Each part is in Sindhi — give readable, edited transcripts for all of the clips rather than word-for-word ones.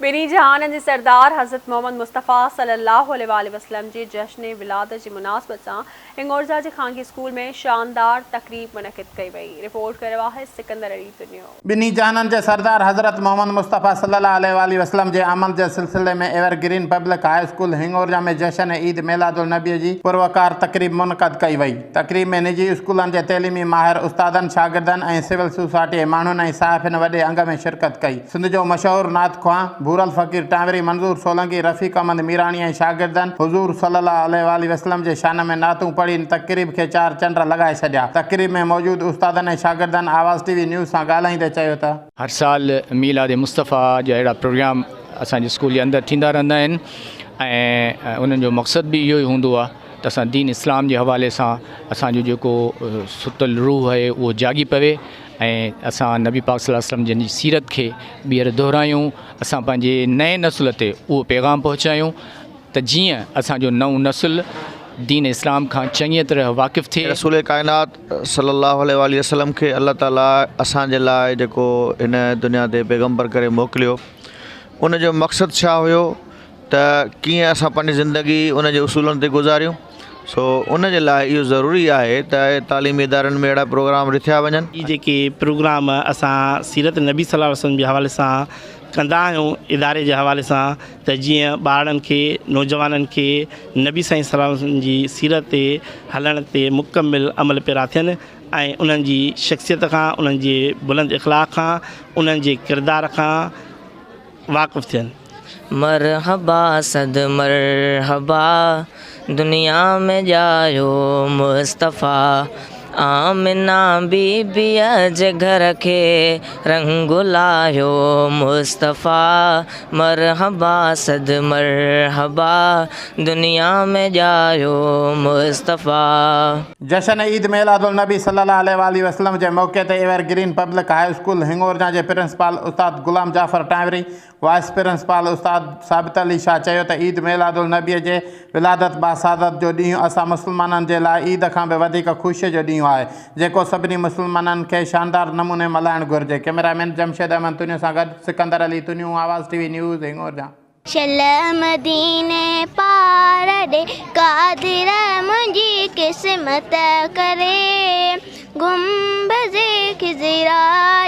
ٻنهي جهانن جي سردار حضرت محمد مصطفيٰ صلي الله عليه واٰله وسلم جي جشن ولادت جي مناسبت سان هڱورجا جي خانگي اسڪول ۾ شاندار تقريب منعقد ڪئي وئي. رپورٽ ڪريو آهي سڪندر علي تنيو. ٻنهي جهانن جي سردار حضرت محمد مصطفيٰ صلي الله عليه واٰله وسلم جي آمد جي سلسلي ۾ evergreen public high school Hingorja ۾ جشن عيد ميلاد النبي جي پروقار تقريب منعقد ڪئي وئي. تقريب ۾ نجي اسڪولن جي تعليمي ماهر استادن، شاگردن ۽ سول سوسائٽي جي ماڻهن ۽ صحافين وڏي انگ ۾ شرڪت ڪئي. سنڌ جو مشهور نعت خوان ڀورل فقير ٽانوري، منظور سولنگي، رفيق احمد ميراڻي ۽ شاگردن حضور صلي الله عليه واٰله وسلم جي شان ۾ نعتون پڙهي تقريب کي چار چنڊ لڳائي ڇڏيا. تقريب ۾ موجود استادن ۽ شاگردن آواز ٽي وي نيوز سان ڳالهائيندي چيو ته. هر سال ميلاد مصطفيٰ جا اهڙا پروگرام اسان جي اسڪول جي اندر ٿيندا رهندا آهن ۽ انهن جو مقصد به اهو ئي هوندو آهي ته اسان دين اسلام جي حوالي سان اسان جو جيڪو ستل روح آهي اهو جاڳي پوي ۽ اسان نبي پاڪ صلي الله عليه وسلم جن جي سيرت کي ٻيهر دهرايون اسان پنهنجي نئين نسل تي اهو پيغام پهچايون ته جيئن اسان جو نئون نسل دين اسلام کان چڱيء طرح واقف ٿئي. رسول ڪائنات صلي الله عليه واٰله وسلم کي الله تعالي اسان جي لاء جيڪو هن دنيا تي پيغمبر ڪري موڪليو ان جو مقصد ڇا هيو ته ڪيئن اسان پنهنجي زندگي ان جي اصولن تي گذاريون سو ان جي لاء اهو ضروري آهي ته تعليمي ادارن ۾ اهڙا پروگرام رٿيا وڃن. هي جيڪي پروگرام اسان سيرت نبي صلي الله عليه وسلم جي حوالي سان ڪندا آهيون اداري جي حوالي سان ته جيئن ٻارڙن کي نوجوانن کي نبي سائين صلي الله عليه وسلم جي سيرت تي هلڻ تي مڪمل عمل پيرا ٿين ۽ انهن جي شخصيت کان انهن جي بلند اخلاق کان انهن جي ڪردار کان واقف ٿين. مرحبا صد مرحبا دنيا ۾ ڄايو مصطفيٰ آمنه بي بيء جي گهر کي رنگ لاهيو مصطفيٰ مرحبا صد مرحبا دنيا ۾ ڄايو مصطفيٰ. جشن عيد ميلاد النبي صلي الله عليه واٰله وسلم جي موقعي تي evergreen public high school Hingorja جي پرنسپال استاد غلام جعفر ٽانوري، وائيس پرنسپال استاد ثابت علي شاهه چيو ته عيد ميلاد النبي جي ولادت باسعادت جو ڏينهن اسان مسلمانن جي لاء عيد کان به وڌيڪ خوشي جو ڏينهن آهي جيڪو سڀني مسلمانن کي شاندار نموني ملهائڻ گهرجي ڪئميرا مين جمشيد احمد تنيو سان گڏ Sikandar Ali Tunio Awaz T V news Hingorja. شل مديني پار ڏي قادر منهنجي قسمت ڪري گنبذ خضرا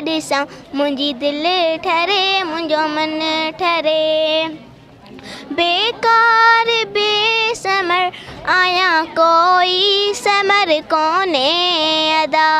ڏسان منهنجي دل ٺري منهنجو من ٺري بيڪار بي ثمر آهيان ڪوئي ثمر ڪونهي ادا.